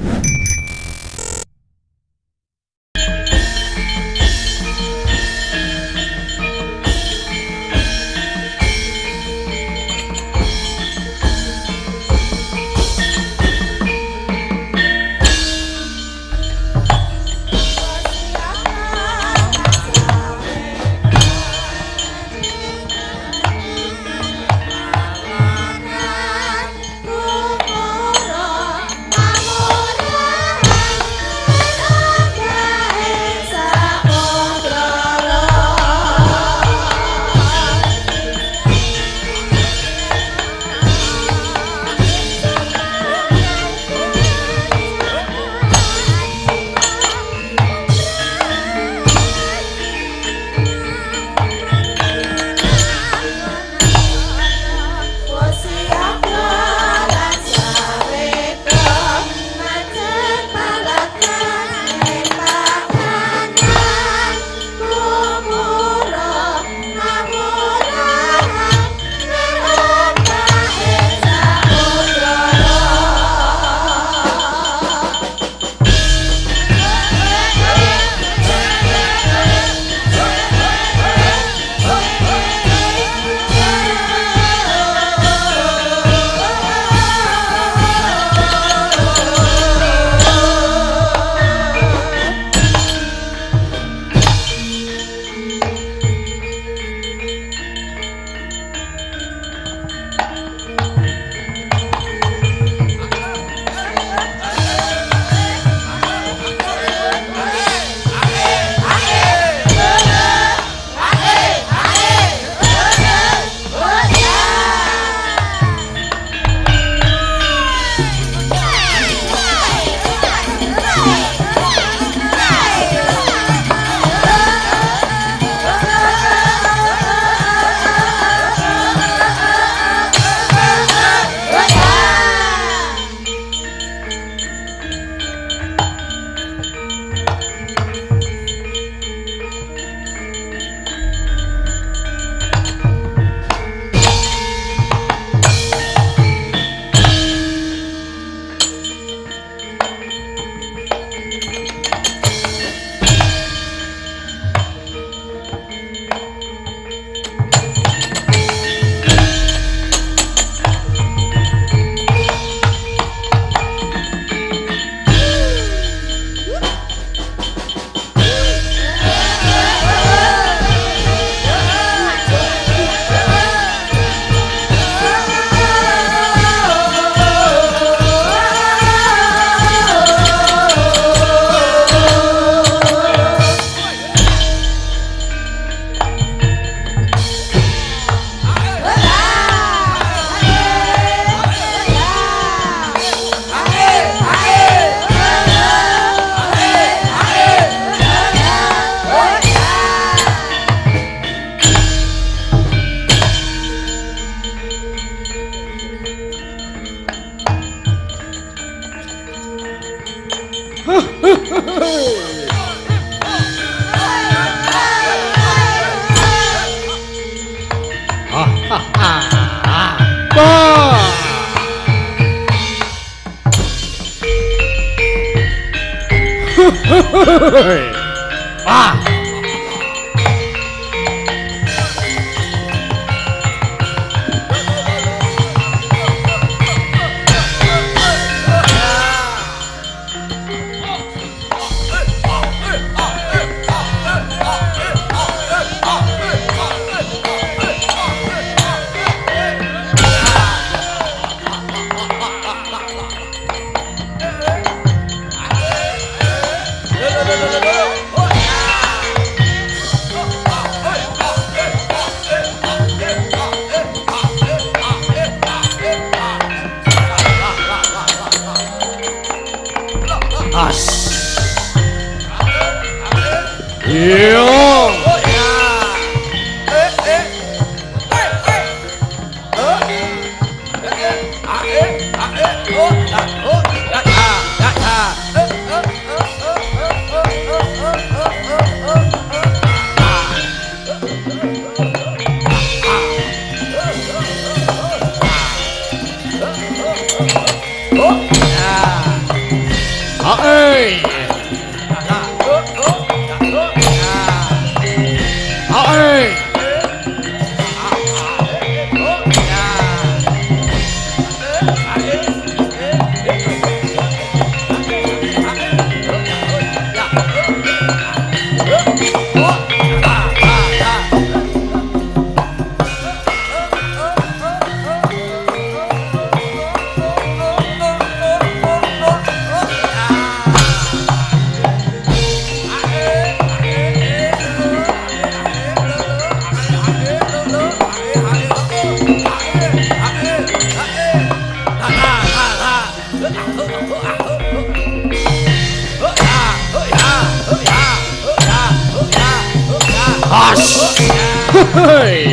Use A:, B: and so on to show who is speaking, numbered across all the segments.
A: Oh. Hei.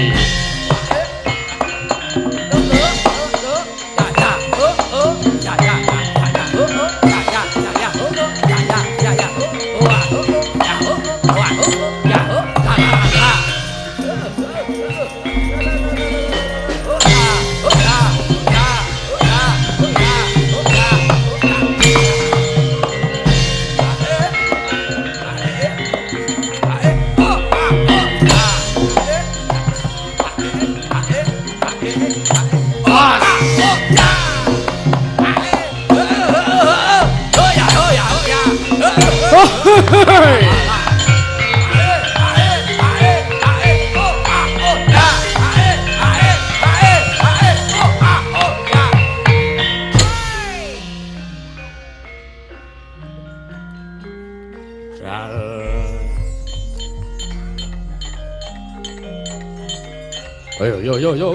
A: Ayo yo yo yo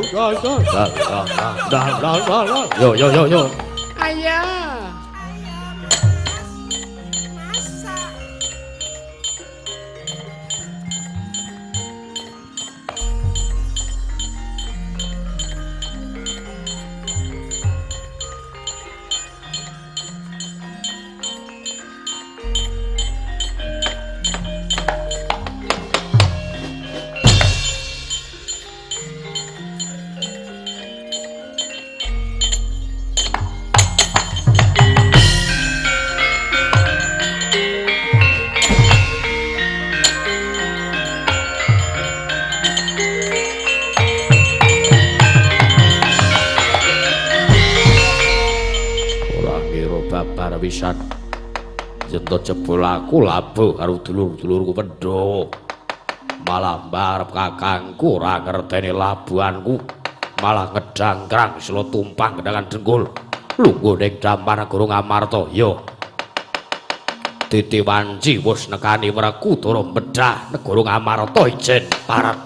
A: yo yo yo yo.
B: Ayah.
A: Pisan yen to jebul aku labuh karo dulur-dulurku Pandhawa, malah mbarep kakangku ora ngerteni labuhanku, malah ngedangkrang sila tumpang gendangan dengkul lungguh ning dampar negara Ngamarta. Ya titi wanci wis nekani Werkudara medhah negara Ngamarta ijen parat.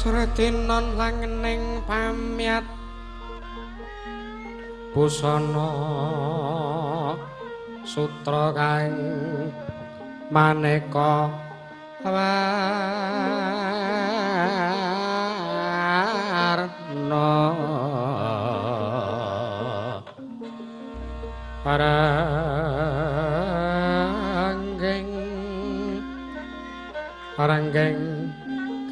B: Sretinon langening pamyat busana sutra kang maneka warna paranggeng paranggeng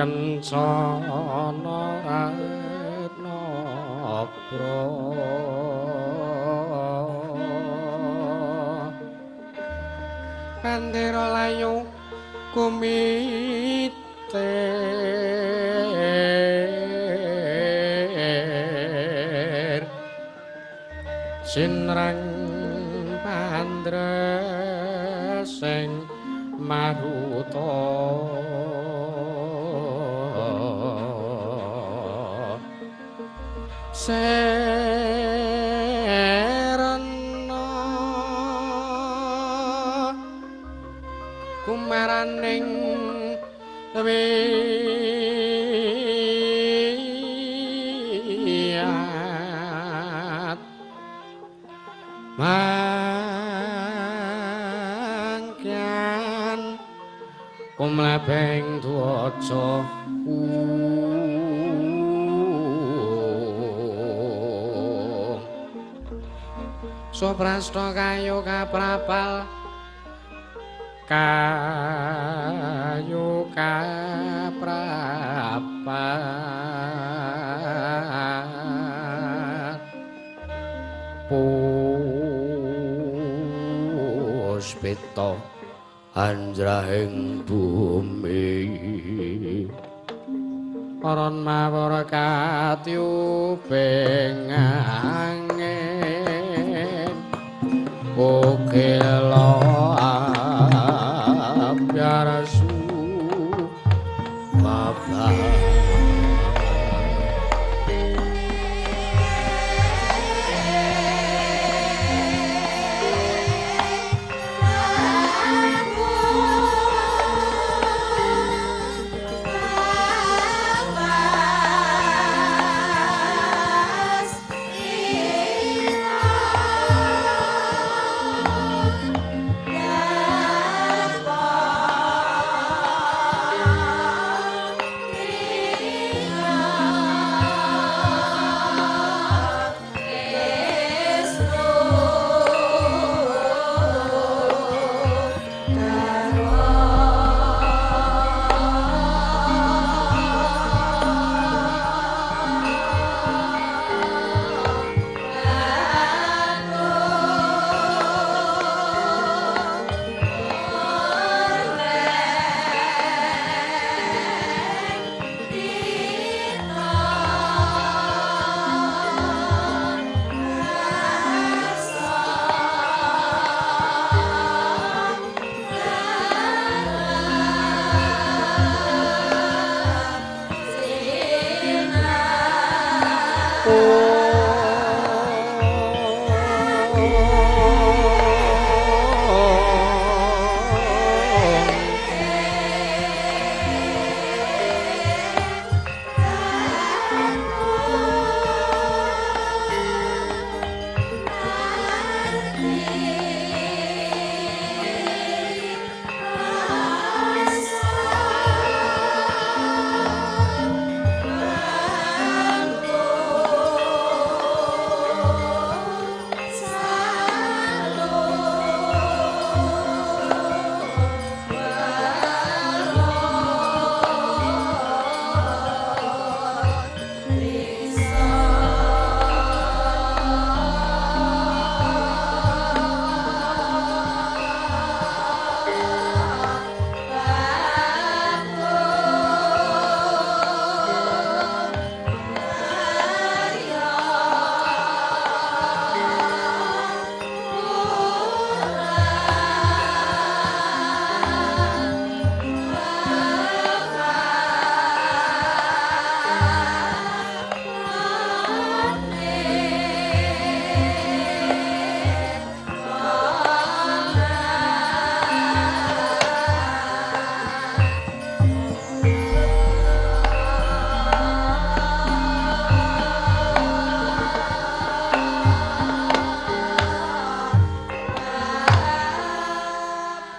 B: kencana ratna bra Bandera layu kumiter sinrang pandresing maruta serana kumaraning wiyat mangkyan kumlebeng dwaja Soprasta kayu kaprapal kayu kaprapal
A: Puspita anjrahing bumi
B: Paron mawar katyubing angin Ukila abyarasu
A: mabah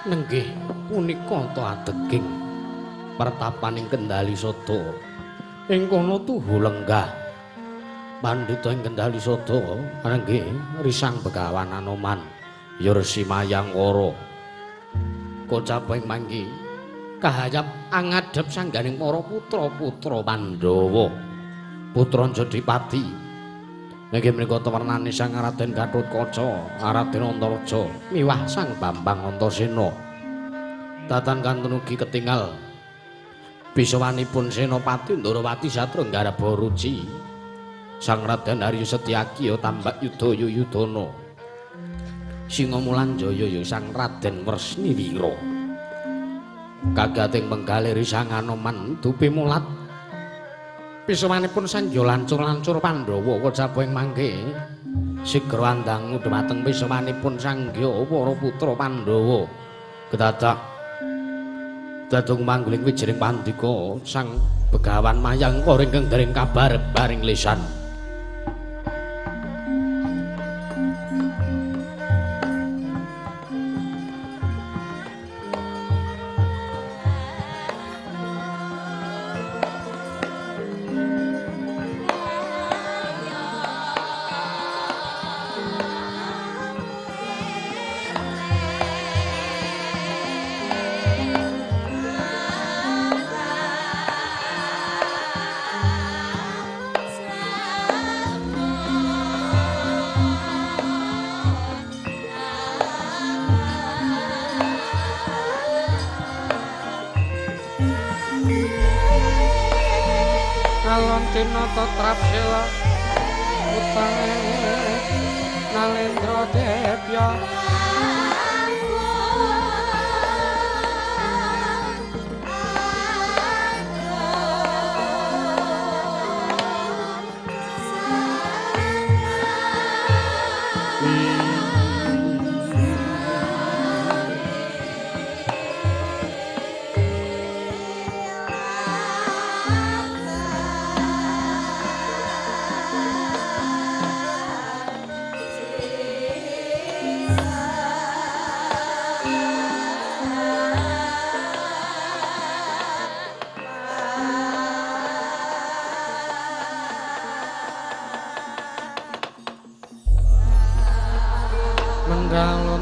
A: Nenggih punika ta adeging Pertapaning Kendali Sada. Ing kono tuhu lenggah pandhita ing Kendali Sada nggih Risang Begawan Anoman ya Resi Mayangkara. Kocap ing mangki kahayap angadhep sangganing para putra-putra Pandhawa, putra Jodipati. Nggih menika tewernane Sang Raden Gatotkaca, Raden Antareja miwah Sang Bambang Antasena. Tatan kantun ugi ketingal bisawanipun Senopati Ndorowati Satru Nggaraba Ruci, Sang Raden Arya Setyaki ya Tambak Yudaya Yudana, Singamulanjaya ya Sang Raden Wresniwira. Kagating penggalih Risang Anoman dupi mulat pisawanipun Sangya lancur-lancur Pandhawa kocap ing mangke sigra andangu dhumateng pisawanipun Sangya para putra Pandhawa. Kedadak dadung mangguling wijiring pandika Sang Begawan Mayangkara ingkang dereng kabar baring lisan.
B: Tinata trapsila utange Nalendra Debya.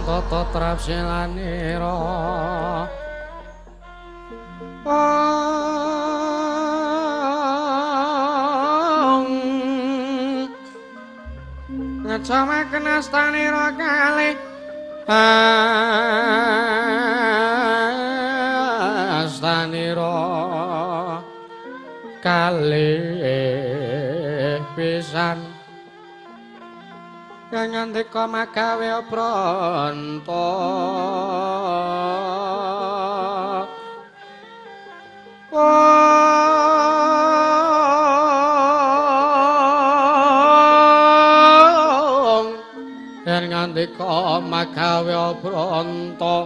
B: Tata trapsilanira ngecamaken astanira kalih astanira kalih pisan ngandika magawe pranta. Yen ngandika magawe pranta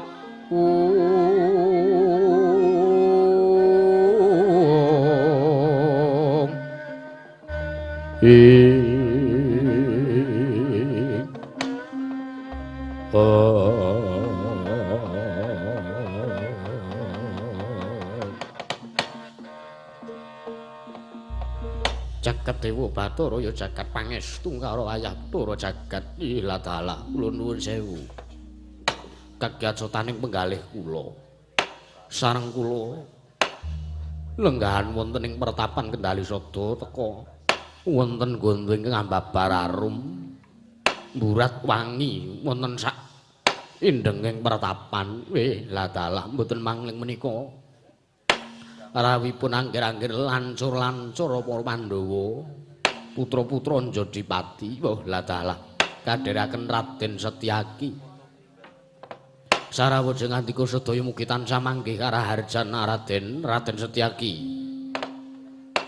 A: Jagat Dewa Bathara ya jagat pangestu karo ayah Bathara jagat ila taala kula nuwun sewu. Kagyatsotaning penggalih kula sareng kula lenggahan wonten ing pertapan Kendali Sada teka wonten gondho ingkang ambabar arum mburat wangi wonten sak indenging pertapan. Weh la dalah mboten mangling menika rawipun angger-angger lancur-lancur para Pandhawa putra-putra Njodipati. Wah la dalah kadheraken Raden Setyaki sarawaja ngandika sedaya mugi tansah manggih karaharjan Raden Raden Setyaki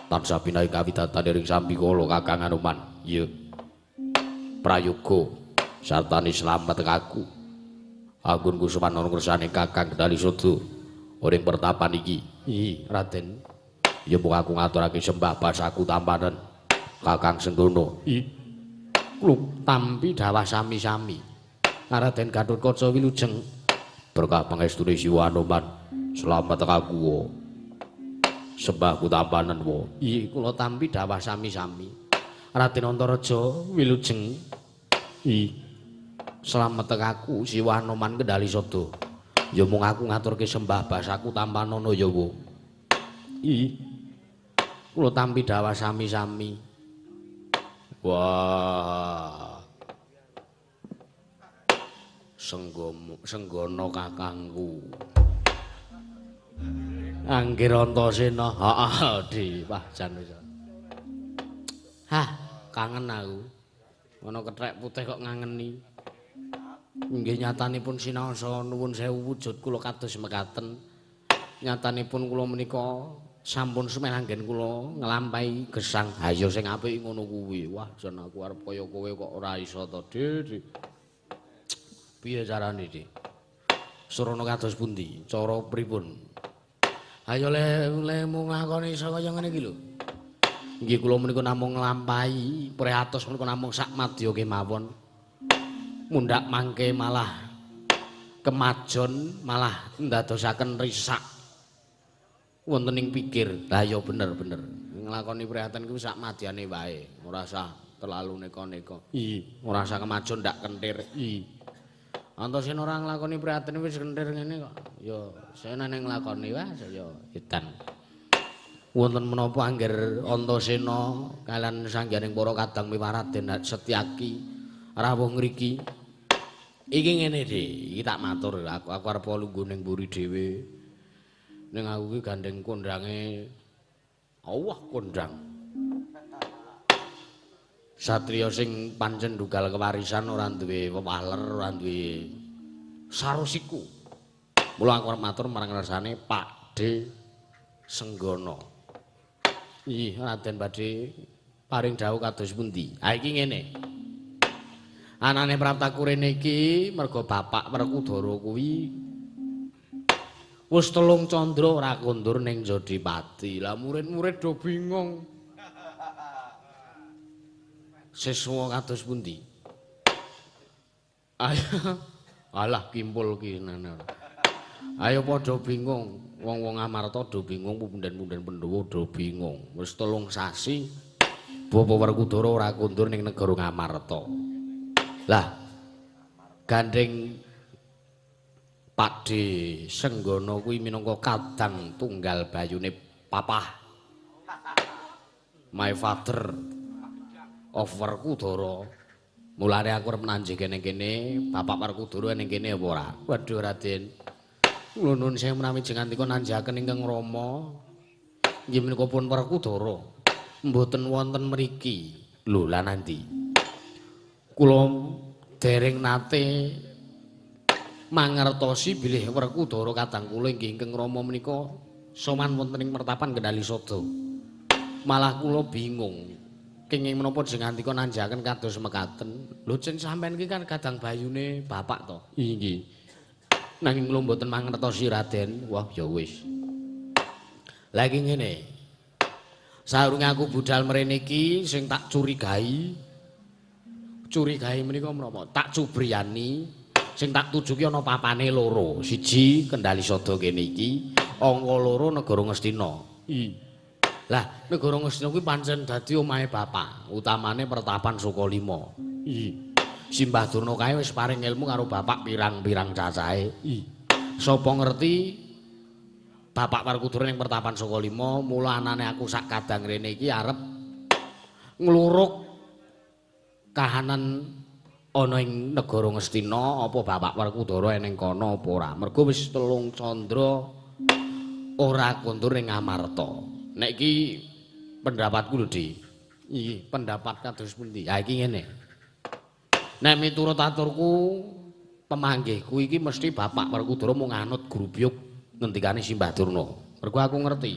A: tansah pinayi kawidatan ing sambikala Kakang Anoman. Iya prayoga sartane slamet aku anggonku sowan ana ngersane Kakang Kendali Sada ing pertapan iki. Ih Raden ya mung aku ngaturake sembah basaku tampanen Kakang Senggono. Ih klub tampi dawah sami-sami Raden Gatotkaca wilujeng berkah pangestune Siwa Anoman slamet aku. Sembahku tampanen wa. Iya, kula tampi dhawah sami-sami. Raden Antareja wilujeng. Iya. Slamet aku Siwa Anoman Kendali Sada. Ya mung aku ngaturke sembah basaku tampanana ya wa. Iya. Kula tampi dhawah sami-sami. Wah. Senggono kakangku. Anggir Antasena, heeh, Di. Wah, jan wis. Hah, kangen aku. Ana kethek putih kok ngangeni. Nggih nyatanipun sinaosa nuwun sewu wujud kula kados mekaten. Nyatanipun kula menika sampun semeranggen kula nglampahi gesang. Ha iya sing apik ngono kuwi. Wah, jan aku arep kaya kowe kok ora iso to, Di. Piye carane, Di? Surana kados pundi? Cara pripun? Ayo le mung nglakoni iso kaya ngene iki lho. Nggih kula menika namung nglampahi prihatos menika namung sak madya kemawon. Mundhak mangke malah kemajon malah ndadosaken risak wonten ing pikir. Lah ya bener-bener. Nglakoni prihatin kuwi sak madyane wae, ora usah terlalu neka-neka. Iya, ora usah kemajon ndak kentir. Iya. Antasena ora nglakoni prihatin wis kentir ngene kok. Ya saya nang nglakoni wae saya edan. Wonten menapa angger Antasena kalian sangganing para kadang miwah Raden Setyaki rawuh ngriki. Iki ngene, Dik, iki tak matur aku arep lungguh ning mburi dhewe. Ning aku iki gandeng kondange Allah kondang. Satriya sing pancen ndugal kewarisan ora duwe wewaler, ora duwe sarusiku. Mula aku arep matur marang rasane Pak D. Senggono. Ih, Raden badhe paring dawuh kados pundi? Ha iki ngene. Anane praptaku rene iki merga bapak Werkudara kuwi wis 3 candra ora kondur ning Jodipati. Lah murid-murid do bingung. Siswa kados pundi? Ayo, alah kimpul ki nana. Ayo padha bingung, wong-wong Amarta do bingung, punden-punden Pandhawa do bingung. Wis 3 sasi Bapak Werkudara ora kondur ning negara Ngamarta. Lah gandeng Pakde Senggono kuwi minangka kadang tunggal bayune papah. My father of Werkudara. Mulane aku arep nanjih kene kene, Bapak Werkudara ning kene apa ora? Waduh Raden. Kula nuwun sewu menawi jengantika nanjihaken ingkang Rama. Nggih menika pun Werkudara. Mboten wonten mriki. Lho lah nanti. Kula dereng nate mangertosi bilih Werkudara kadang kula inggih ingkang Rama menika sowan wonten ing mertapan Kendali Sada. Malah kula bingung. Kenging menapa jengantika nanjaken kados mekaten. Lho cen sampean iki kan kadang bayune bapak to. Inggih. Nanging kula mboten mangertosi Raden. Wah ya wis. Lah iki ngene. Saurunge aku budal mrene iki sing tak curigai. Curigai menika menapa? Tak cubriyani sing tak tuju ki ana papane loro. Siji Kendali Sada kene iki, angka loro negara Ngastina. I. Lah, negara Ngastina kuwi pancen dadi omahe bapak, utamane Pertapan Sukalima. I. Simbah Durna kae wis paring ilmu karo bapak pirang-pirang cacahe. I. Sapa ngerti bapak Werkudara ning Pertapan Sukalima, mula anane aku sak kadang rene iki arep ngluruk kahanan ana ing negara Ngastina, apa bapak Werkudara ning kono apa ora. Mergo wis 3 candra ora kondur ning Amarta. Nek iki pendapatku lho, Di. Iki pendapat kados pundi? Ha iki ngene. Nek miturut aturku pemanggihku iki mesti bapak Werkudara mung anut grubyuk ngendikane Simbah Durna. Mergo aku ngerti.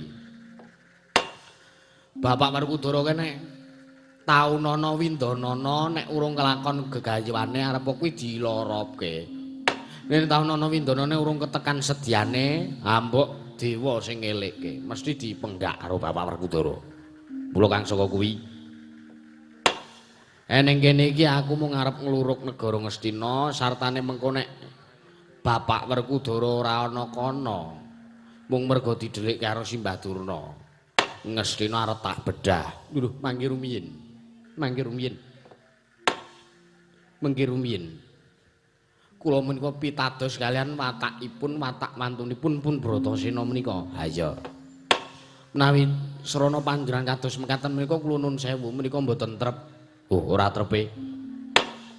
A: Bapak Werkudara kene taunana windanana nek urung kelakon gegayuhane arep kuwi diloropke. Nek taunana windanane urung ketekan sedyane, ambok dewa sing ngelekke, mesti dipenggak karo Bapak Werkudara. Mula kang saka kuwi ning kene iki aku mung arep ngluruk negara Ngastina sartane mengko nek Bapak Werkudara ora ana kono mung mergo didhelik karo Simbah Durna. Ngastina arep tak bedah. Lho, mangke rumiyin. Mangke rumiyin. Mangke rumiyin. Kula menika pitados kalian watakipun, watak mantunipun pun Bratasena menika. Ha iya. Menawi srana panjenengan kados mekaten menika kula nun sewu menika mboten trep. Oh, ora trepe.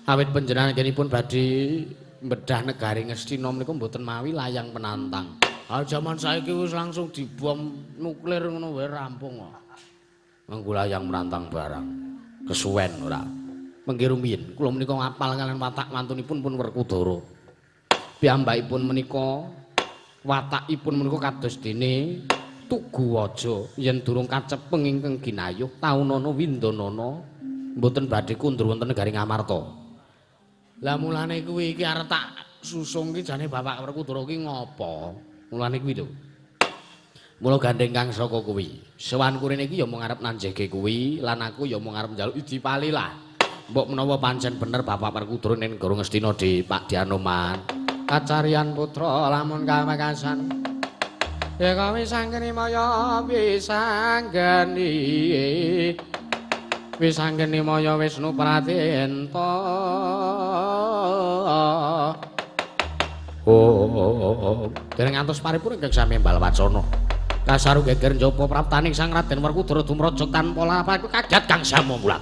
A: Awit panjenengan anggenipun badhe bedah negari Ngastina menika mboten mawi layang penantang. Ha jaman saiki wis langsung dibom nuklir ngono wae rampung kok. Nganggo layang menantang barang. Kesuwen ora. Mengke rumiyin kula menika ngapal kalian watak mantunipun pun Werkudara. Piyambakipun menika watakipun menika kados dene tugu waja yen durung kacepeng ingkang ginayuh taunana windanana mboten badhe kundur wonten negari Ngamarta. Lah mulane kuwi iki arep tak susung iki jane Bapak Werkudara ki ngopo? Mulane kuwi lho. Mula gandeng kang saka kuwi. Sowan kurene iki ya mung arep nanjehke kuwi lan aku ya mung arep njaluk idipali lah. Mbok menawa pancen bener Bapak Werkudara ning negara Ngastina di Pak Dianoman.
B: Kacarian putra lamun kamekasan. Ya kami sanggeni maya wisanggeni. Wisanggeni maya Wisnu Pratenta.
A: Oh, dereng ngantos paripurna ingkang sami embal wacana. Kasaru geger njapa praptaning Sang Raden Werkudara dumraja tanpa lapak kaget kang samo mulat.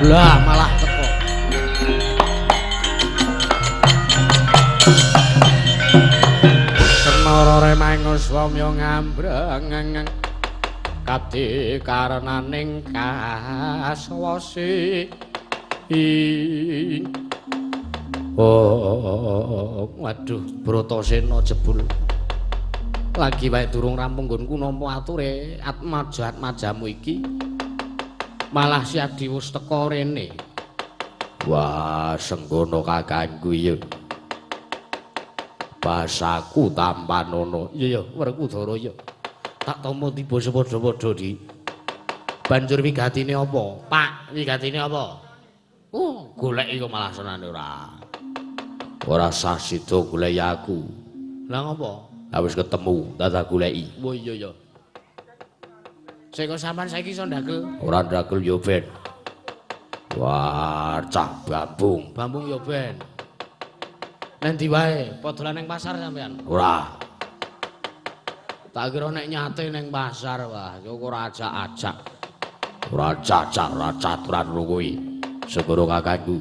A: Lah malah teko.
B: Senara remangus wamya ngambreng kadi karenaning kaswasi.
A: Oh, waduh Bratasena jebul. Lagi wae durung rampung nggonku nampa ature atmaja atmajamu iki. Malah si Adi wis teka rene. Wah, senggono kakangku iya. Basaku tampanono. Iya ya, Werkudara iya. Tak tampa tiba sepadha-padha di. Banjur wigatine apa? Pak, wigatine apa? Oh, goleki kok malah senane ora. Ora sah sida goleki aku. Lah ngopo? Lah wis ketemu, tak goleki. Oh iya ya.
B: Seko sampean saiki iso ndagel?
A: Ora ndagel ya ben. Wah, cah bambung.
B: Bambung ya ben. Nang ndi wae? Padha ning pasar sampean?
A: Ora.
B: Tak kira nek nyate ning pasar wah, kok ora ajak-ajak.
A: Ora cacak, ora caturan kuwi. Segoro kakangku.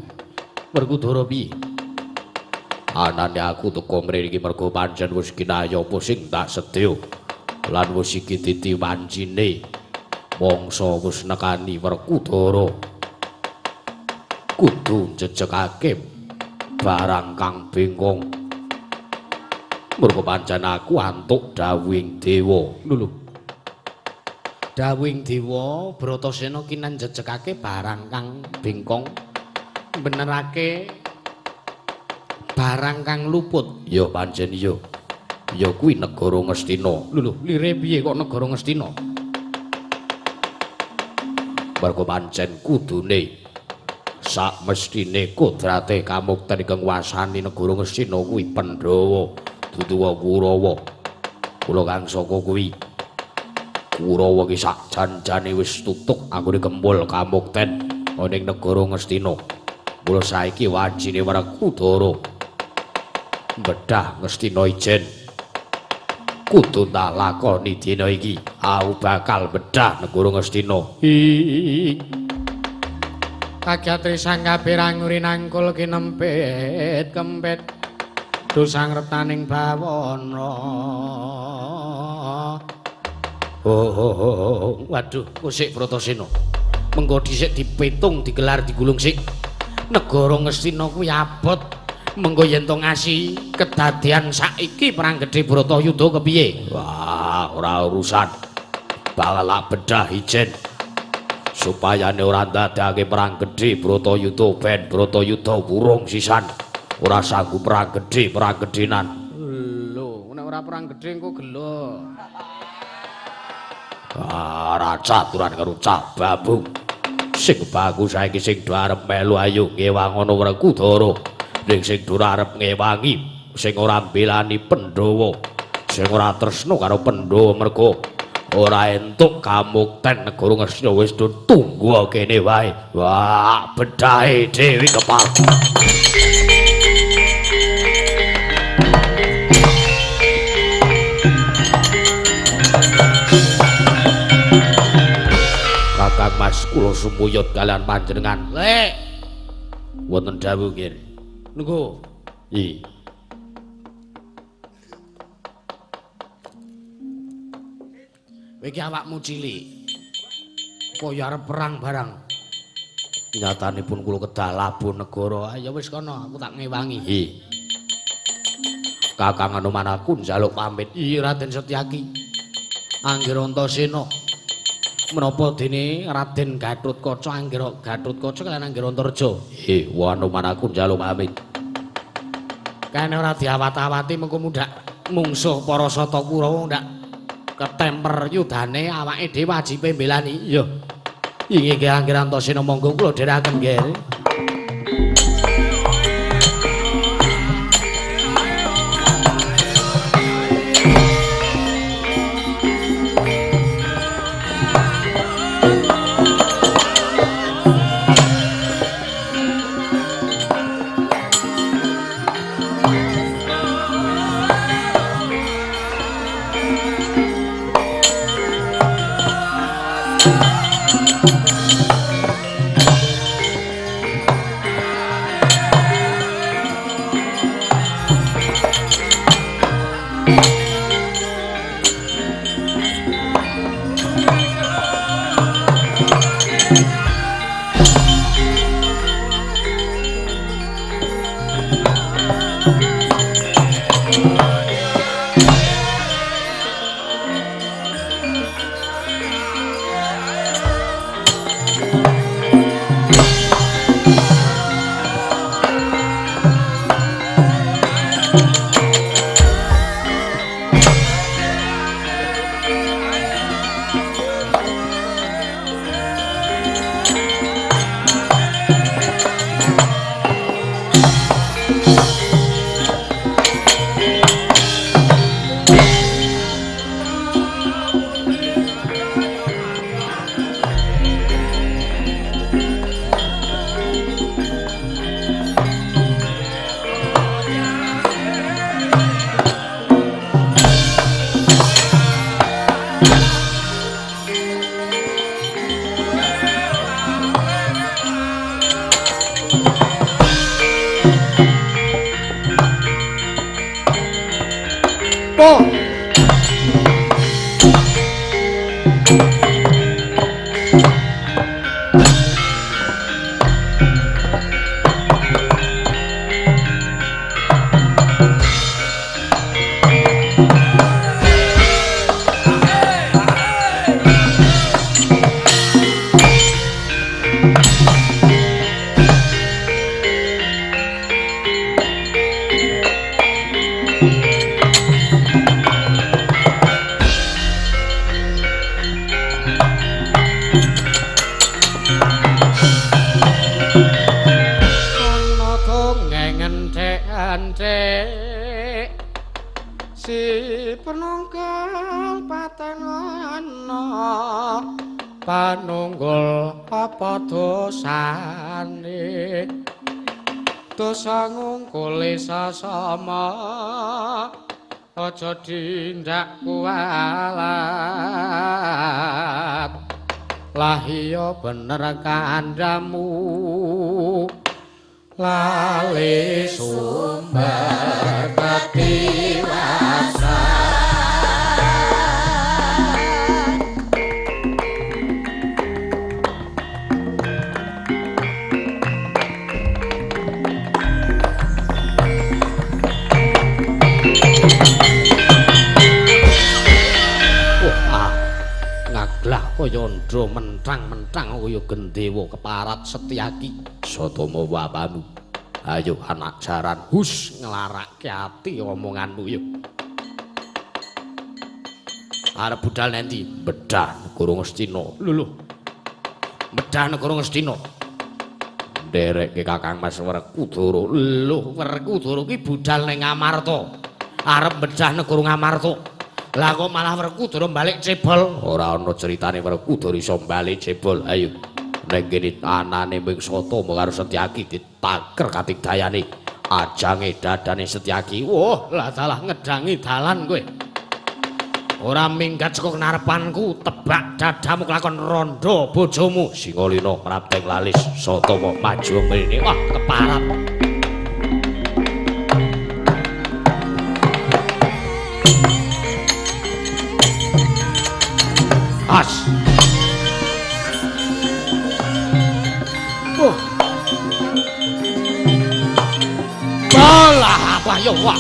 A: Werkudara piye? Anane aku teko mrene iki mergo pancen wis kinaya apa sing tak sedya. Lan wis iki titi wancine. Mangsa wis nekani Werkudara. Kudu njejegake barang kang bengkong. Mergo pancen aku antuk dawuhing dewa.
B: Lho lho. Dawuhing dewa Bratasena kinan njejegake barang kang bengkong. Benerake barang kang luput.
A: Ya pancen iya. Ya kuwi negara Ngastina.
B: Lho lho, lire piye kok negara Ngastina?
A: Mergo pancen kudune sak mestine kodrate kamukten ingkang nguwasani negara Ngastina kuwi Pandhawa dudu Kurawa. Kula kang saka kuwi Kurawa ki sak jan-jane wis tutuk anggone kempul kamukten ana ing negara Ngastina. Mula saiki wancine Werkudara bedah Ngastina ijen. Kudu tak lakoni dina iki. Aku bakal bedah negara Ngastina.
B: Kaget risang kabeh ranguri nangkul kinempit kempit dosang retaning bawana.
A: Oh, waduh, kusik Bratasena. Mengko dhisik dipitung, digelar, digulung sik. Negara Ngastina kuwi abot.
B: Mengko yen to ngasi kedadian saiki perang gedhe Bratayuda kepiye?
A: Wah, ora urusan. Bakal tak bedah ijen. Supayane ora ndadekake perang gedhe Bratayuda ben Bratayuda wurung sisan. Ora sanggup perang gedhe, perang gedhenan.
B: Lho, nek ora perang gedhe engko gelo.
A: Ah, ora caturan karo cah babung. Sing bagus saiki sing do arep melu ayo ngewangono Werkudara. Ning sing ora arep ngewangi, sing ora mbelani Pandhawa, sing ora tresna karo Pandhawa mergo ora entuk kamukten negara Ngastina wis tunggu kene wae. Wah, bedahe Dewi Kepal. Kakang Mas kula sumuyut kalian panjenengan.
B: Lek,
A: wonten dawuh nggih.
B: Nunggu.
A: I.
B: Kowe iki awakmu cilik. Kaya arep perang barang.
A: Nyatanipun kula kedah labuh negara.
B: Ya wis kono, aku tak ngewangi.
A: I. Kakang Anoman aku njaluk pamit.
B: Iya Raden Setyaki. Angger Antasena. Menapa dene Raden Gatotkaca Angger Gatotkaca kaliyan Angger Antarja?
A: Nggih, Anoman aku njaluk pamit.
B: Kene ora diawat-awati mengko mundhak mungsuh para Sata Kurawa ndak ketemper yudane awake dhewe wajibe mbelani. Iya. Inggih Angger Antasena monggo kula dherekaken nggih. Panunggul apa dosane dosa ngungkuli sasama aja dindak kualat lah iya bener kandhamu lali sumber ketiwasan. Kaya ndra mentang-mentang kaya gendewa keparat Setyaki.
A: Satama wapamu. Ayo anak jaran
B: hus nglarake ati omonganmu yo. Arep budal nendi?
A: Bedah negara Ngastina.
B: Lho lho. Bedah negara Ngastina.
A: Nderekke Kakang Mas Werkudara.
B: Lho, Werkudara ki budal ning Amarta. Arep bedah negara Ngamarta. Lah kok malah Werkudara balik cebol?
A: Ora ana critane Werkudara iso balik cebol. Ayo ning kene anane ming Satama karo Setyaki ditaker katigdayane. Ajange dadane Setyaki.
B: Wah, lah salah ngedangi dalan kowe. Ora minggat saka ngarepanku, tebak dadamu kelakon rondo bojomu.
A: Singalina mrapteng lalis Satama maju mrene.
B: Wah, keparat. As. Oh. Alah, apa yo wah.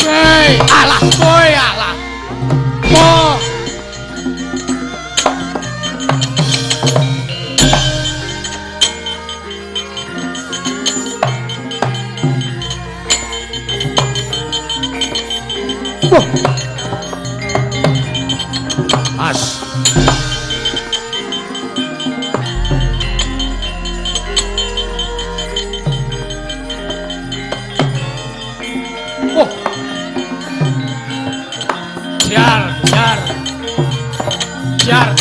B: Hei, alah kowe alah. Oh. Oh.
A: As.
B: Oh. Jar, jar. Jar.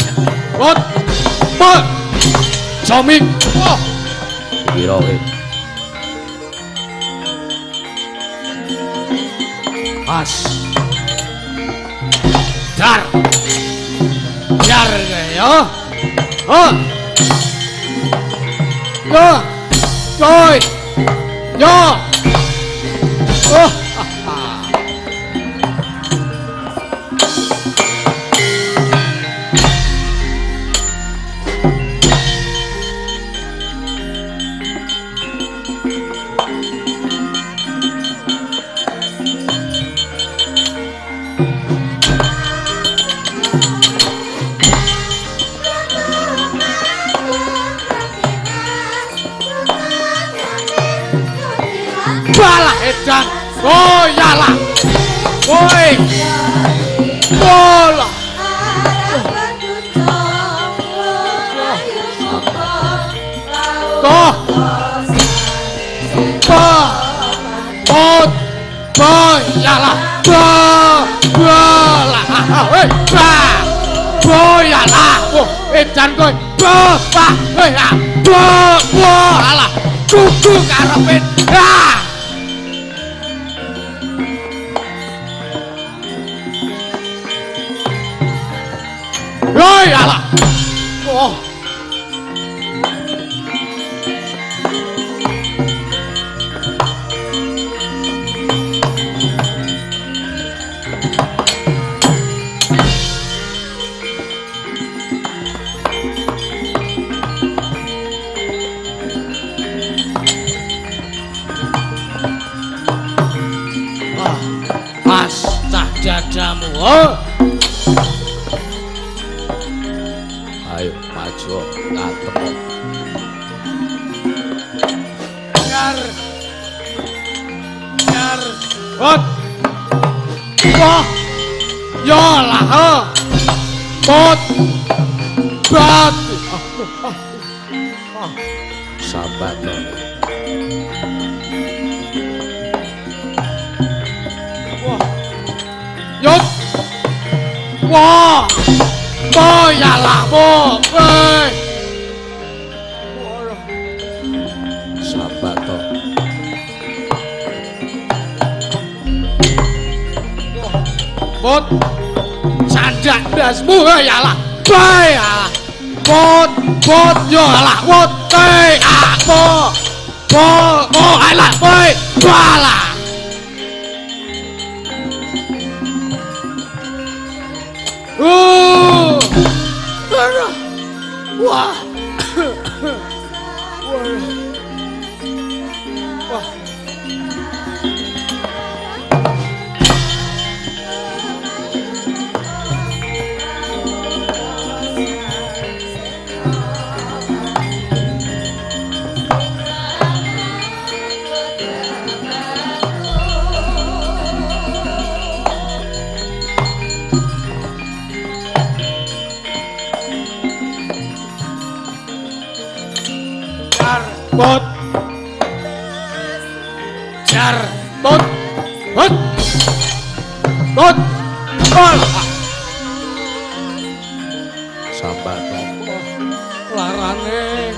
B: Rot. Pot. Joming. Oh.
A: Piro kowe?
B: As. Dar. Jar ya. Oh. Yo. Coy. Yo. Oh. Balah edan. Oh yalah. Woi. Bola. Toh. Bo. Bot. Bo yalah. Bo. Bola. Hei, ba. Bo yalah. Oh, edan kowe. Bo, ba. Hei, ah. Bo, bo alah. Kudu karepe. Ah. Woi alah. Oh. Ah, pas cah dadamu. Oh.
A: Ayo maju ngatep.
B: Jar. Jar. Hot. Wah. Yo lah. Oh. Bot. Bot.
A: Sabar to.
B: Wah. Yot. Wah. Bo yalah bo. Hei.
A: Sabar to.
B: Bot. Sandak ndasmu yalah. Boy alah. Bot, bot yo alah. Bot. Hei, ah bo. Bo, bo alah boy. Alah. Wah. Wah. Wah. Pot. Jar. Pot. Pot. Pot. Pol.
A: Sambat
B: apa larane?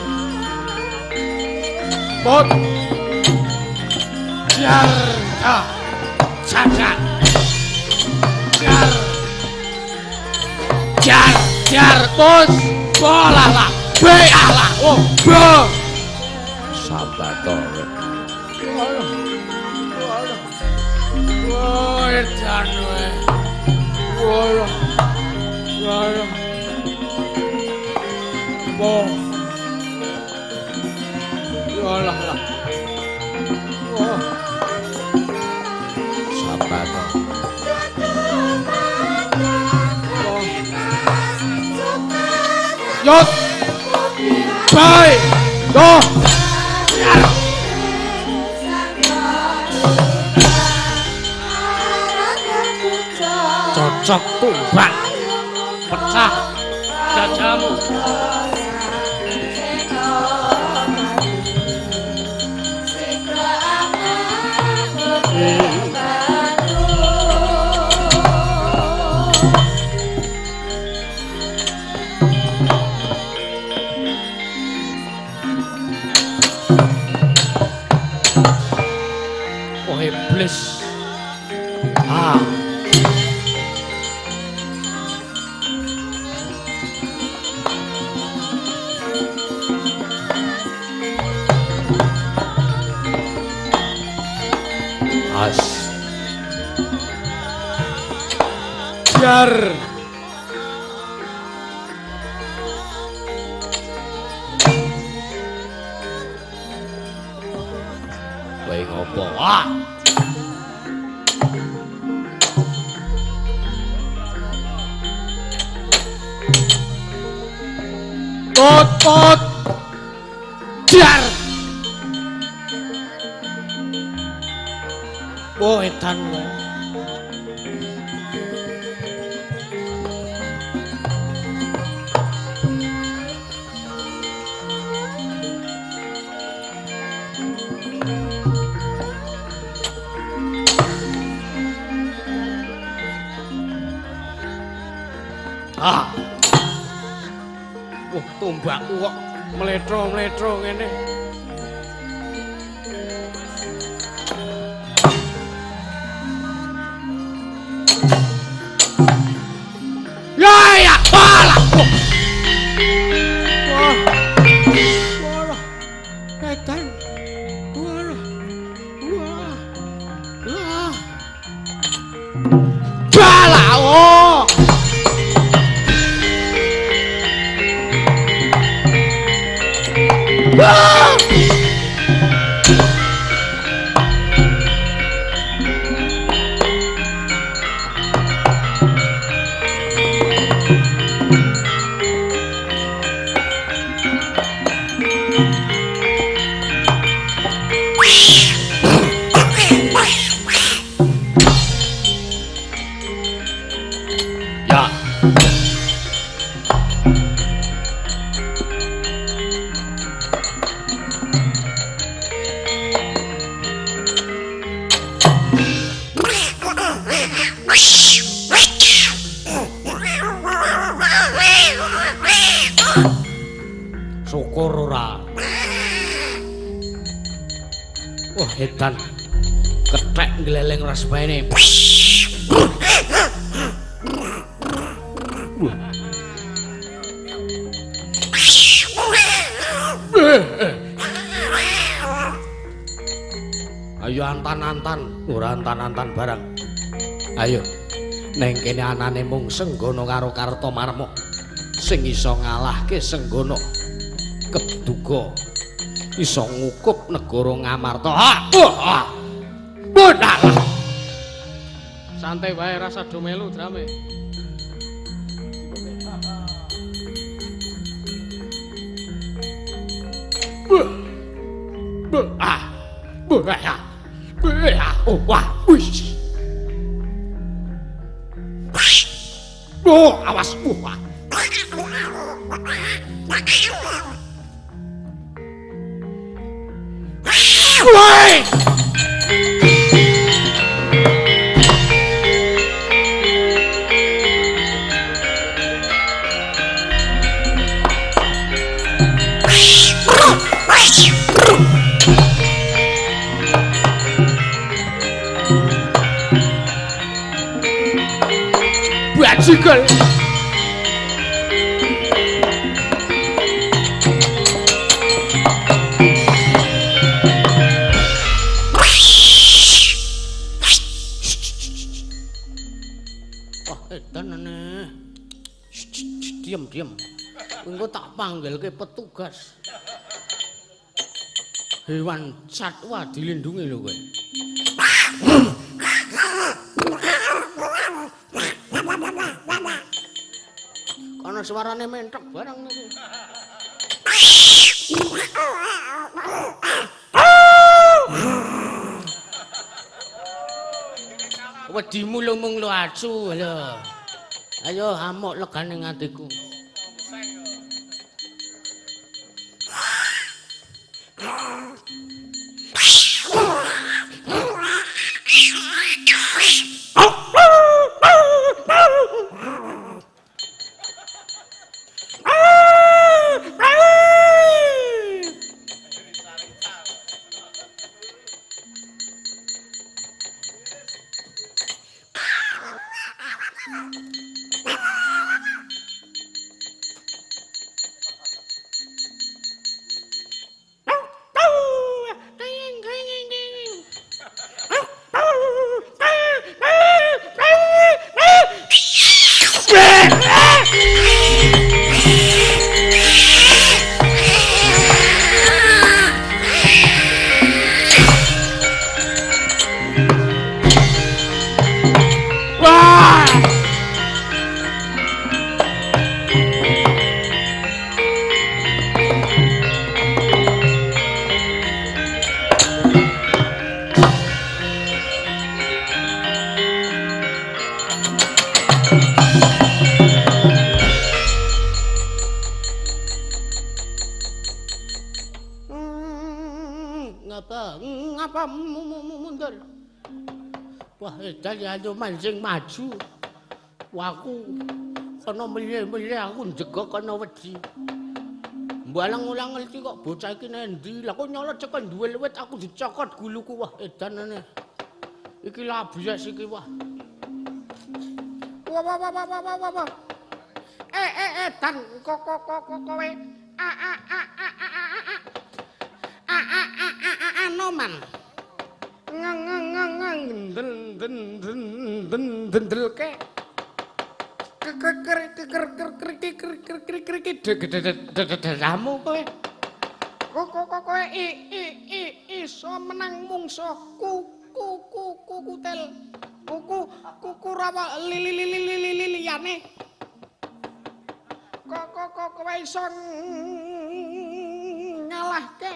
B: Pot. Jar. Ah. Cacat. Jar. Jar. Jar. Pos. Bola lah. B lah. Oh. B.
A: Sambat to.
B: Wah, edan kowe. Wah. Wah. Wah. Yalah lah. Wah.
A: Sambat to.
B: Yot. Bye. Go. Cocok tumbang. Pecah jajamu. Oh iblis. Ah.
A: As.
B: Jar.
A: Kowe ngopo? Ah.
B: Pot pot. Jar. Oh, edan kowe. Ah. Wah, tombakku kok mletro-mletro ngene. Ya ya, alah. Wah. Wah. Edan. Wah. Wah. Wah. Balah, oh. Ah!
A: Ya. Syukur ora. Wah, edan. Kethek gleleng rasbaene. Ayo antan-antan, ora antan-antan barang. Ayo. Neng kene anane mung Senggono karo Kartomarma sing iso ngalahke Senggono. Keduga iso ngukup negara Ngamarta. Ha! Wah! Bodalah.
B: Santai wae rasa do melu drame. Bu.
A: Ah. Bu. Ah. Bu. Ah. Oh, wah. Wih. Oh, awas. Wah.
B: Woi! Bajigal. Wah, edan aneh. Diam, diam. Engko tak panggilke petugas. Hewan satwa dilindungi lho kowe. Ana suarane mentok barang niku. Wedimu lho mung lho acu lho. Ayo amuk legane atiku. Ngapa mundur? Wah, edan ya mancing maju. Wah, aku kono mliye-mliye aku njegok kono wedi. Mbalang ulang ngerti kok bocah iki nendi. Lah kok nyolot cekon duwe wit aku dicokot guluku. Wah, edan aneh. Iki labias iki wah. Wah wah wah wah wah wah. Edan kok kok kok kowe a a a a a a a a a a a Anoman. Ngang ngang ngang ngang den den den den dendelke. Keker keker keker keker keker keker dedamu kowe. Kok kok kowe i i i iso menang mungsuh ku ku ku ku kutel. Kuku kuku rawa li li li li li li liyane. Kok kok kok kowe iso ngalahke.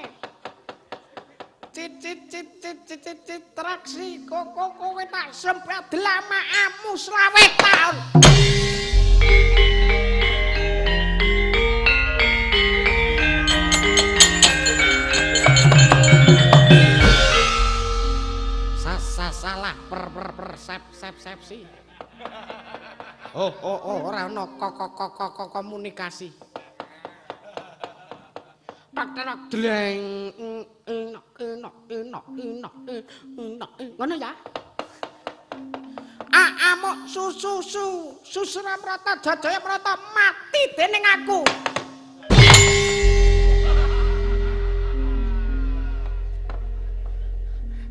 B: Cit cit cit cit cit cit cit traksi kok kok kowe tak semprot dlamakamu 20 taun. Salah per per per sep sep sep si. Oh oh oh ora ono kok kok kok komunikasi. Tak tak dleng enok enok enok enok enok ngono ya. Amuk susu su susra prata jajaya prata mati dening aku.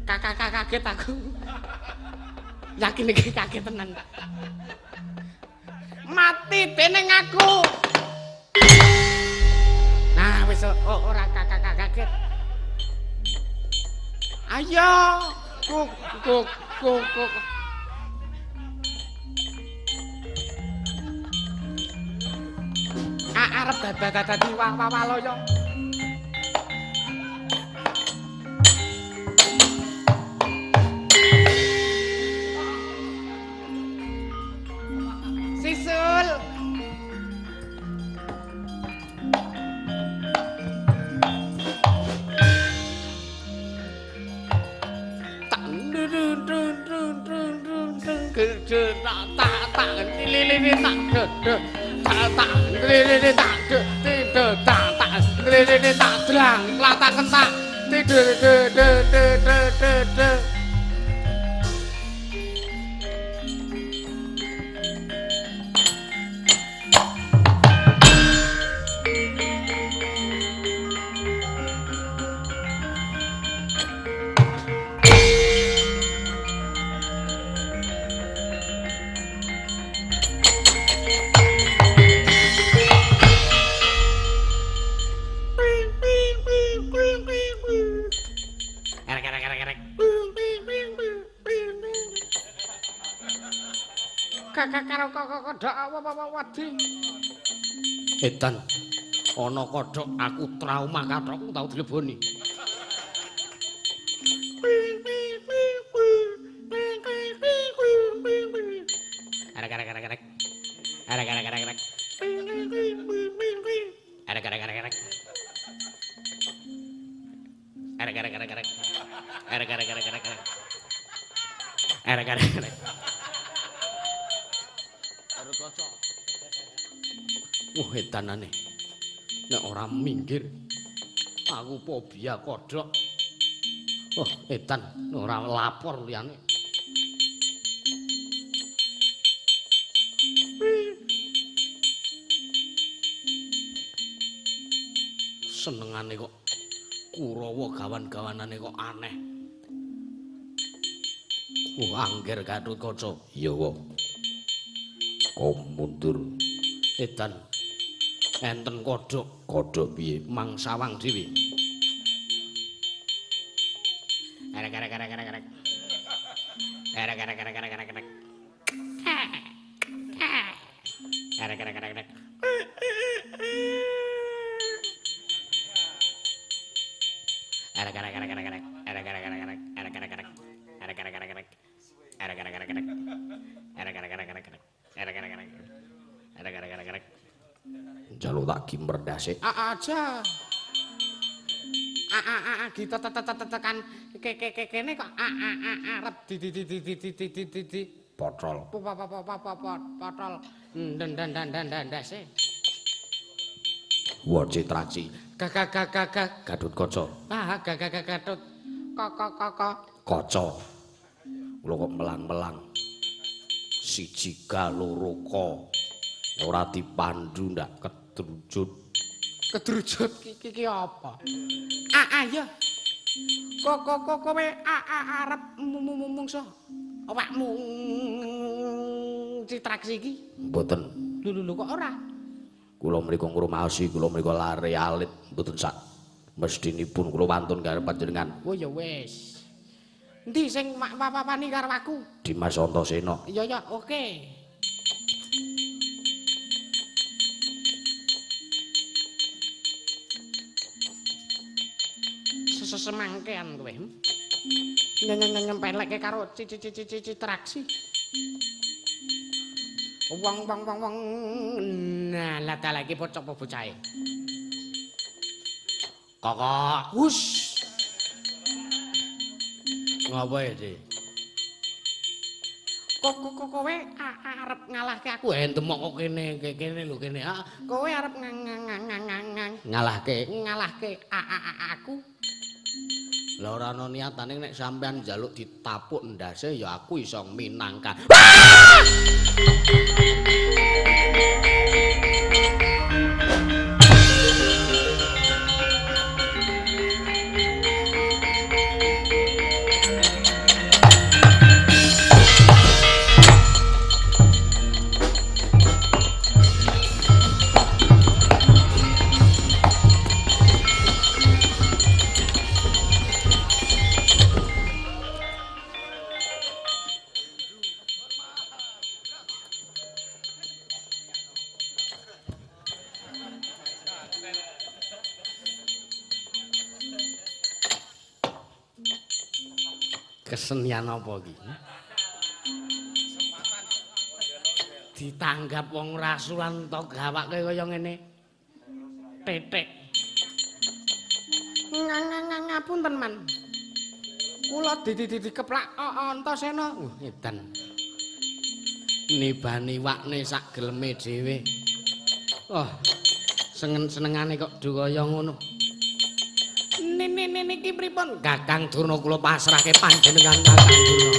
B: Kakak kaget aku. Yakin iki kaget tenan. Mati dening aku. Nah wis ora kakak kaget. Ayo kuk kuk kuk kuk. Arep dadi waloyo. Sisul. tak de de tak tak lele tak de de tak tak lele tak dlang latak kentak de de de de de de de.
A: Edan ana kodhok aku trauma kathokku tau dileboni. Arek arek arek arek. Arek arek arek arek. Arek arek arek arek. Arek arek arek arek. Arek arek arek arek. Arek arek arek. Wah, edanane. Nek ora minggir aku fobia kodhok. Wah, edan ora lapor liyane. Senengane kok Kurawa gawan-gawanane kok aneh. Wah, angger Gatotkaca. Iya, wae. Kok mundur. Edan enten kodhok. Kodhok piye? Mang sawang dhewe. Arek arek arek arek arek. Arek arek arek arek arek arek. Arek arek arek arek. Arek arek arek arek arek. Arek arek arek arek. Arek arek arek. Arek arek arek arek. Arek arek arek arek. Arek arek arek arek. Arek arek arek. Arek arek arek arek. Njaluk tak gimper ndase.
B: Aja. A a a ditetetetetekan ke ke ke kene kok a a a arep di di di di di di di di di
A: potol.
B: Potol. Den den den den den ndase.
A: Wa Citraci.
B: Ga ga ga ga ga
A: Gatotkaca.
B: Ah ga ga ga Gatot. Ko ko ko ko.
A: Kaca. Kula kok melang-melang. Siji ga loro ka. Ora dipandu ndak kedrujut.
B: Kedrujut iki iki apa? A a ya. Ko ko ko kowe a a arep mungsuh awakmu Citraksi iki?
A: Mboten.
B: Lho lho kok ora?
A: Kula mriku ngrumaosi, kula mriku lare alit mboten sak mestinipun kula wantun karo panjenengan.
B: Oh ya wis. Endi sing wani karo aku?
A: Dimas Antasena.
B: Iya ya, oke. Sesemangkean kowe. Nyempelekke karo Citraksi. Wong wong wong wong. Nah, lah ta lagi bocah apa bocahe?
A: Kakak,
B: hus.
A: Ngapa iki?
B: Kok kok kowe arep ngalahke aku?
A: Demok kok kene, kene lho kene.
B: Kowe arep ngang
A: ngalahke,
B: ngalahke aku.
A: Lah ora ana niatane nek sampean njaluk ditapuk ndase ya aku iso minangka. Kesenian apa iki? Ditanggap wong rasulan to gawake kaya ngene.
B: Tetek. Ngapunten, Man. Kula didi-didi keplak Antasena.
A: Edan.
B: Nibani wakne sak geleme dhewe. Oh, seneng-senengane kok do kaya ngono. Nini niki pripun? Kakang Durna kula pasrahke panjenengan Kakang Durna.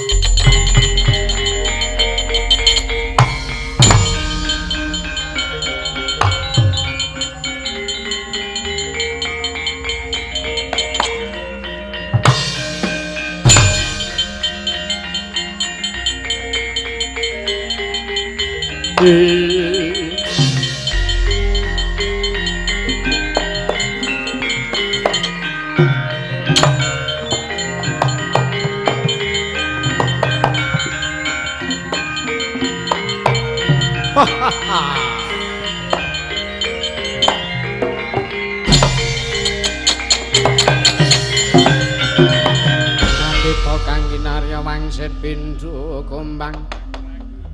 B: Nalika kang kinarya wangsit pindha gombang.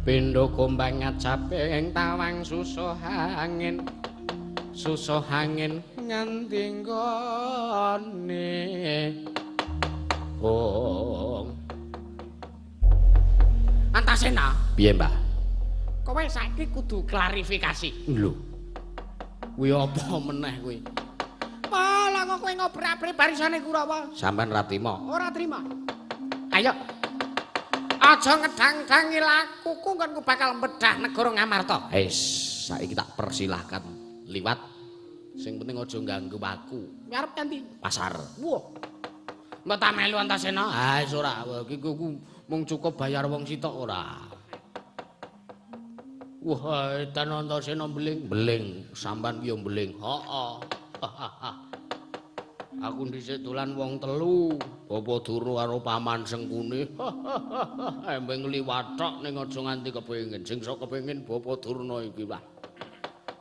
B: Pindha gombang ngajaping tawang susuh angin. Susuh angin nganti nggone. Oh. Antasena,
A: piye, Mbah?
B: Kowe saiki kudu klarifikasi.
A: Lho.
B: Kuwi apa meneh kuwi? Malah kok kowe ngobrak-abrik barisane Kurawa.
A: Sampeyan ra trima?
B: Ora trima. Ayo. Aja ngedang-dangi lakuku nggonku bakal medah negara Ngamarta.
A: Wis, saiki tak persilahkan liwat. Sing penting aja ganggu aku.
B: Arep nganti
A: pasar.
B: Wah. Mbok tak melu Antasena.
A: Ah, wis ora. Iki ku mung cukup bayar wong sitok ora. Wah, edan Antasena mbeling, mbeling, sampean ki yo mbeling. Heeh. Aku dhisik dolan wong telu, Bapak Durna karo Paman Sengkuni. Embeng liwat tok ning aja nganti kepengin. Sing sok kepengin Bapak Durna iki, Pak.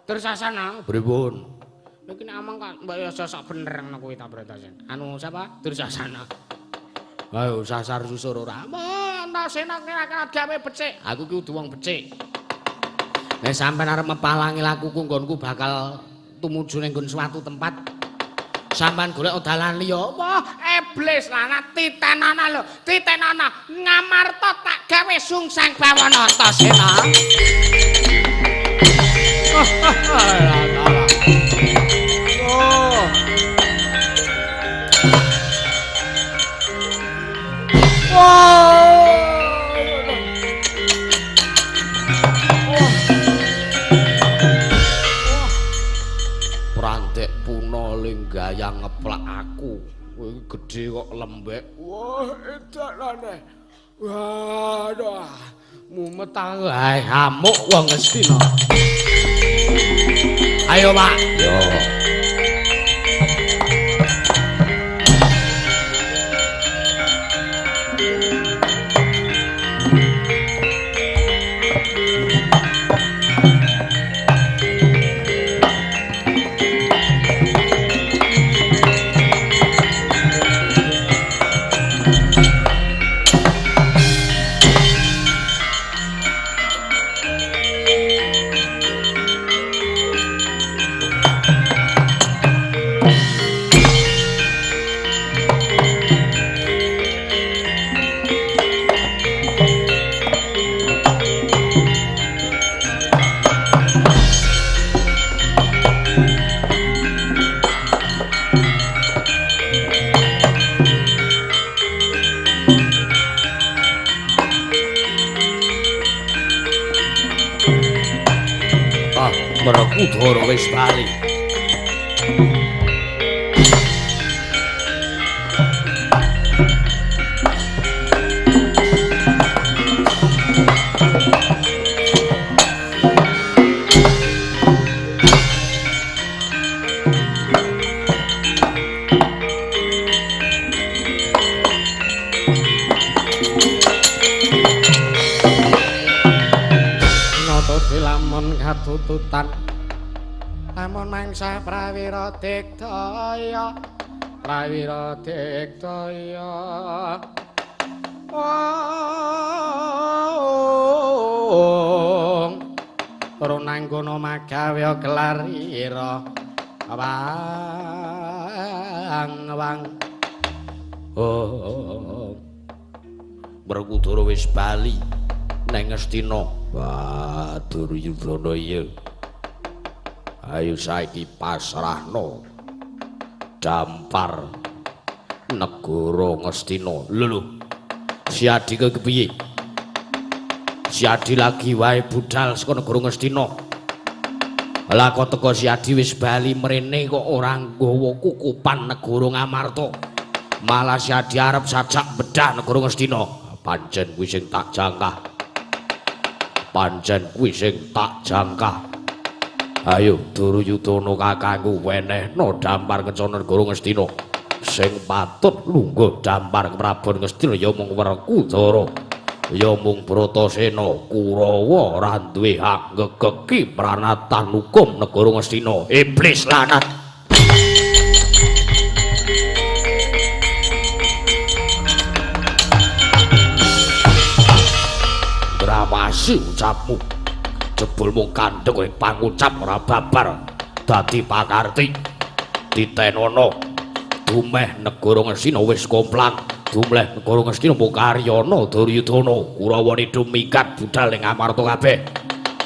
B: Dursasana,
A: pripun?
B: Iki nek amang kok mbok ya sok bener ngono kuwi ta, Bratasena. Anu sapa? Dursasana.
A: Ayo sasar susur ora.
B: Antasena kira-kira gawe becik.
A: Aku ki kudu wong becik. Nek sampean arep mepalangi lakuku nggonku bakal tumuju ning nggon suatu tempat. Sampean golek dalan liya.
B: Wah, iblis lanat titenana lho, titenana Ngamarta tak gawe sungsang bawana Antasena. Oh. Oh.
A: Prantek puna linggaya ngeplak aku. Kowe iki gedhe kok lembek.
B: Wah, edanane. Waduh, mumet aku.
A: Ae amuk wong Ngastina. Ayo, Pak. Yo. Werkudara wis bali.
B: Nata dilamun katututan lamun mangsa prawira digdaya, prawira digdaya. Wong runanggana magawe gelarira wang wang.
A: Oh, Werkudara wis bali neng Ngastina. Wah, Duryudana iya. Ayo saiki pasrahno dampar negara Ngastina. Lho lho. Si Adi kepiye? Si Adi lagi wae budal saka negara Ngastina. Lah kok teko Si Adi wis bali mrene kok ora nggawa kukupan negara Ngamarta. Malah Si Adi arep sajak bedah negara Ngastina. Pancen kuwi sing tak jangkah. Pancen kuwi sing tak jangkah. Ayo Duryudana kakangku wenehno dampar kencana negara Ngastina. Sing patut lungguh dampar Prabon Ngastina ya mung Werkudara, ya mung Bratasena. Kurawa ora duwe hak ngegeki pranatan hukum negara Ngastina. Iblis lanat. Drawasi ucapmu. Jebul mung kandheng kowe pangucap ora babar dadi pakarti. Titenono dumeh negara Ngastina wis komplang, dumeh negara Ngastina mung karyana Duryudana. Kurawane minggat budal ning Amarta kabeh.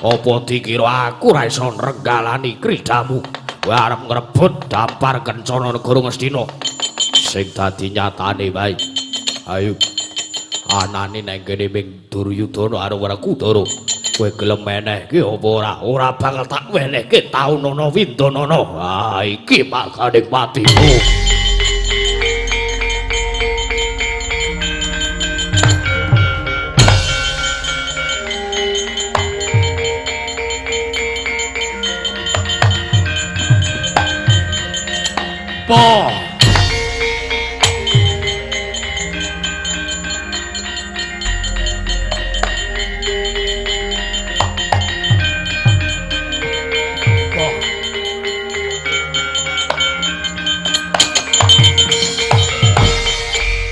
A: Apa dikira aku ora iso nrenggalani kridamu? Kowe arep ngrebut dampar kencana negara Ngastina sing dadi nyatane wae. Ayo anane nang kene ming Duryudana karo Werkudara. Kowe gelem menehke apa ora? Ora bakal tak wenehke taunana windanana. Ah, iki makane patimu. Po.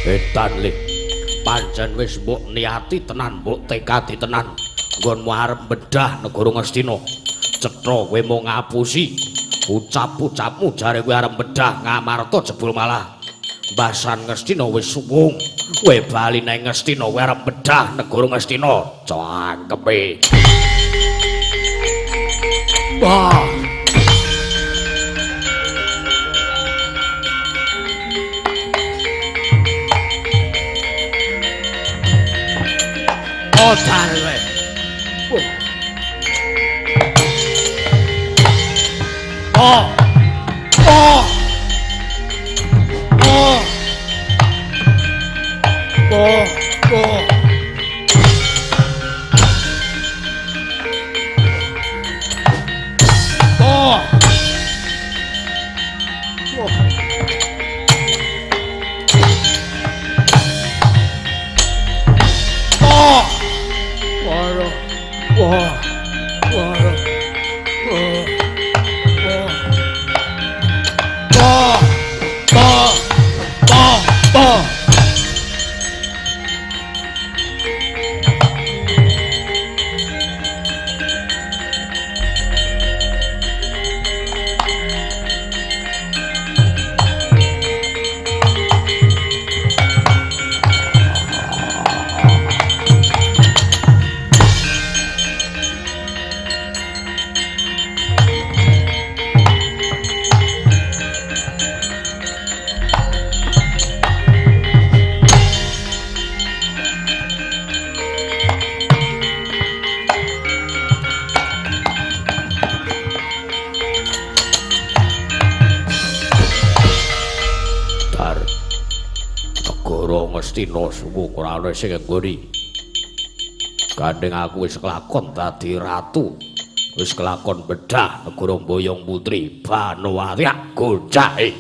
A: Edan le, pancen wis mbok niati tenan, mbok tekadi tenan. Nggonmu arep bedah negara Ngastina. Cetha kowe mung ngapusi ucap-ucapmu jare kowe arep bedah Ngamarta jebul malah mbasan Ngastina wis suwung. Kowe bali nang Ngastina, kowe arep bedah negara Ngastina. Cangkepe. Wah. Odar kowe. Oh. Oh. Oh. Oh. Oh. Oh. Oh. Oh. Wah. Wah. Wah. Wah. Wah. Wah. Wah. Ngastina suwung ora ana sing nggoni. Gandeng aku wis kelakon dadi ratu. Wis kelakon bedah negara Mboyong Putri Banowati gocahe.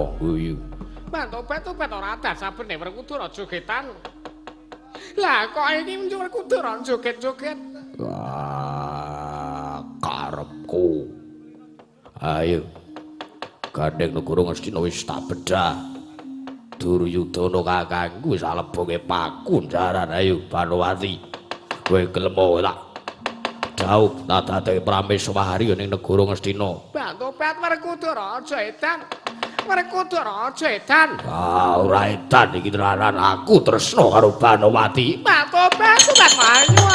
A: Kresna guyu.
B: Bantobat-tobat ora adat sabene Werkudara jogetan. Lah kok iki Werkudara joget-joget?
A: Wah, karepku. Ayo. Gandeng negara Ngastina wis tak bedah. Duryudana kakangku wis aleboke pakunjaran. Ayo Banowati. Kowe gelem ora? Daup tak dadeke Prameswari ning negara Ngastina.
B: Bantobat Werkudara aja edan. Werkudara aja edan.
A: Ah, ora edan iki tenanan aku tresna karo Banowati.
B: Bantobat tobat ayo.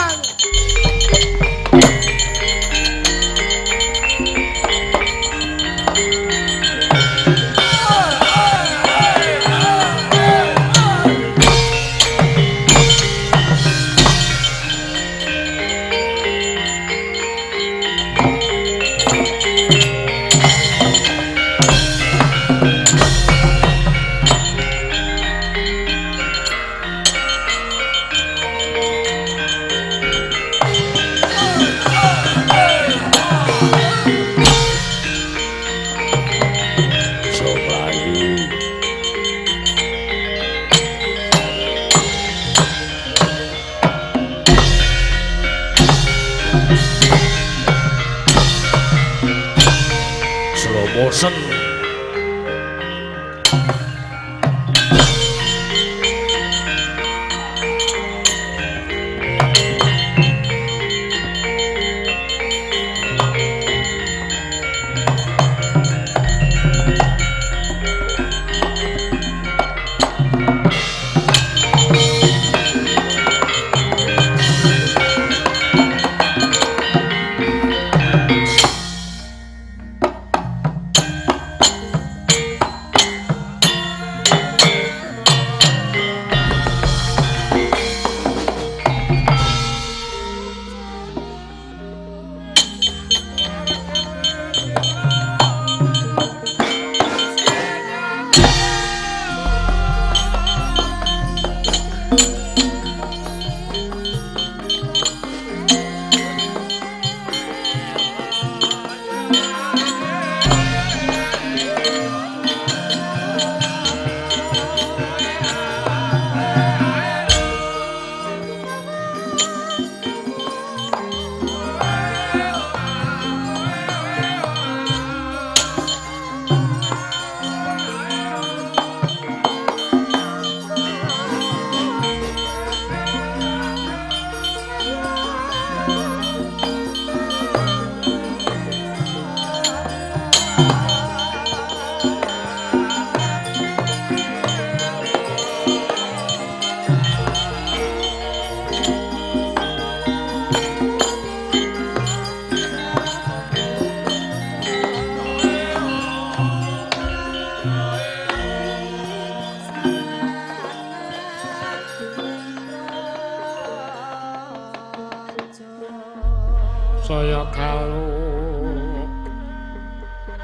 B: Saya kalu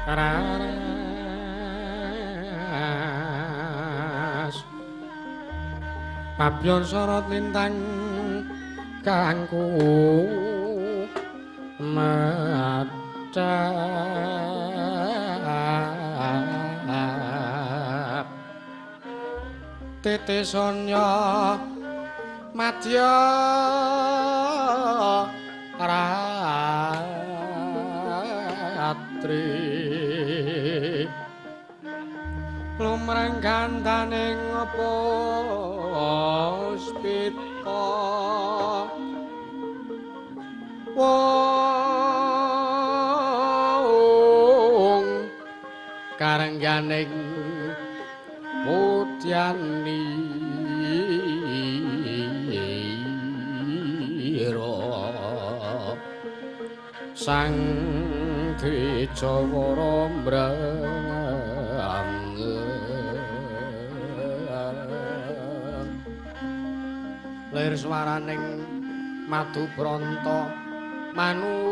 B: raras pabyon sorot lintang kangku medhap titisonya madya ratri lumreng gandaning puspita wong karengganing putyanira sang Dwijawara mrang lir swaraning madu bronto manungsung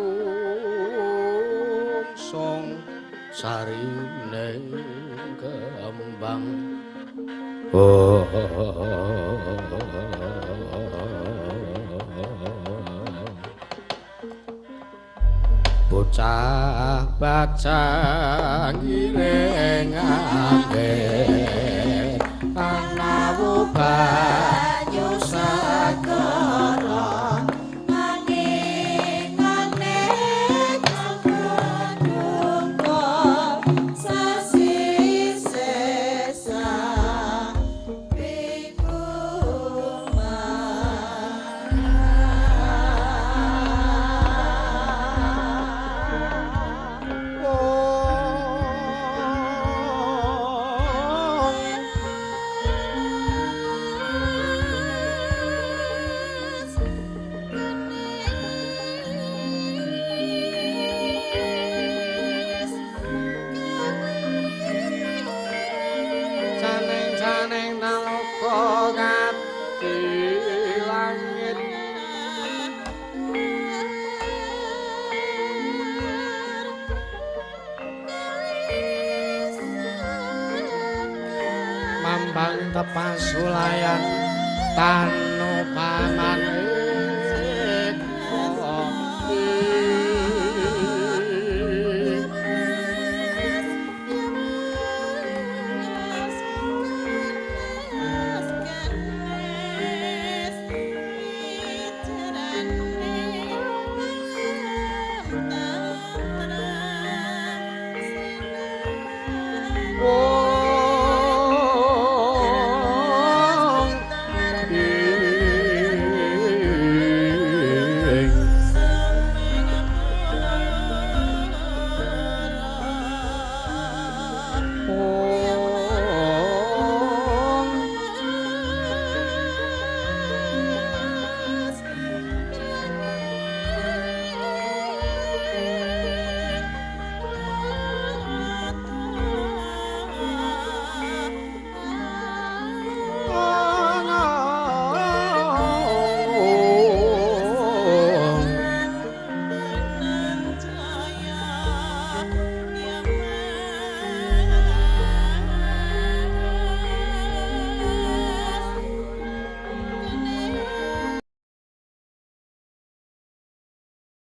B: sarine kembang. Bocah bacang ngiring angger anawu banyu segara
C: ngane-ngane kang sasi sesa
B: Saneng-saneng naloka ngati langit mambang tepasulayan tanu paman.